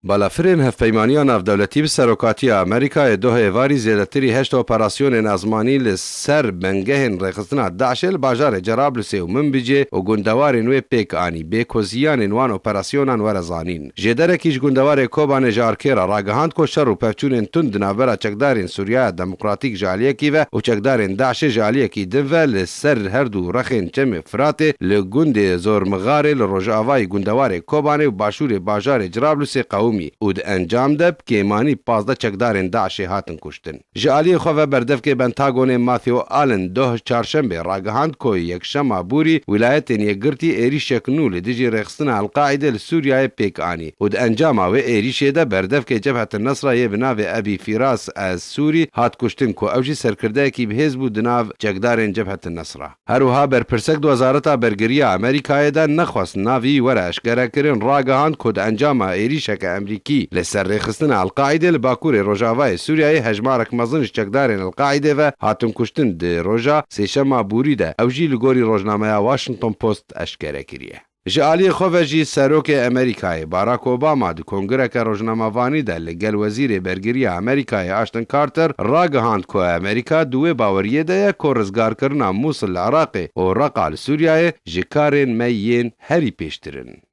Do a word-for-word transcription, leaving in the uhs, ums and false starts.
Balafirên Hevpeymaniya Navdewletî bi serokatiya Amerîkayê doh êvarî zêdetirî heşt operasyonên ezmanî li ser bingehên rêxistina DAIŞê li bajarê Cerablusê û Minbicê û gundewarên wê pêk anî, bê ku ziyanên wan operasyonan were zanîn. Jêderekî ji gundewarê Kobanê ji Arkê re ragihand ku şer û pevçûnên tund di navbera çekdarên Sûriya Demokratîk ji aliyekî ve û çekdarên DAIŞê ji aliyekî din ve li ser her du rexên Çemê Firatê li gundê Zormixarê li rojavayî gundewarê Kobanê û başûrê bajarê Cirablusê qewimî û di encam de bi kêmanî pazdeh çekdarên DAIŞê hatin kuştin. Ji aliyê xwe ve berdevkê Pentagonê Matthew Allen doh çarşembê ragihand ku yekşema bûrî Wîlayetên Yekgirtî êrîşek nû li dijî rêxistina El-Qaîdê li Sûriyeyê pêk anî û di encama wê êrîşê de berdevkê Cebhet Nesra yê bi navê Ebî Fîras Ez Sûrî hat kuştin ku ew jî serkirdeyekî bihêz bû di nav çekdarên Cebhet Nesra. Her wiha berpirsek di Wezareta Bergiriya Amerîkayê de nexwest navî were eşkerekirin, ragihand ku di encama êrîşeke Amerîkî li ser rêxistina El-Qaîdê li bakurê rojavayê Sûriyeyê hejmarek mezin ji çekdarên El-Qaîdê ve hatin kuştin di roja Sêşema bûrî de, ew jî li gorî rojnameya Washington Post eşkere kiriye. Ji aliyê xwe ve jî Serokê Amerîkayê Barack Obama di kongireke rojnamevanî de li gel Wezîrê Bergiriya Amerîkayê Ashton Carter ragihand ku Amerîka di wê baweriyê de ye ku rizgarkirina Mûsil li Iraqê û Reqa li Sûriyeyê ji karên me yên herî pêştir in.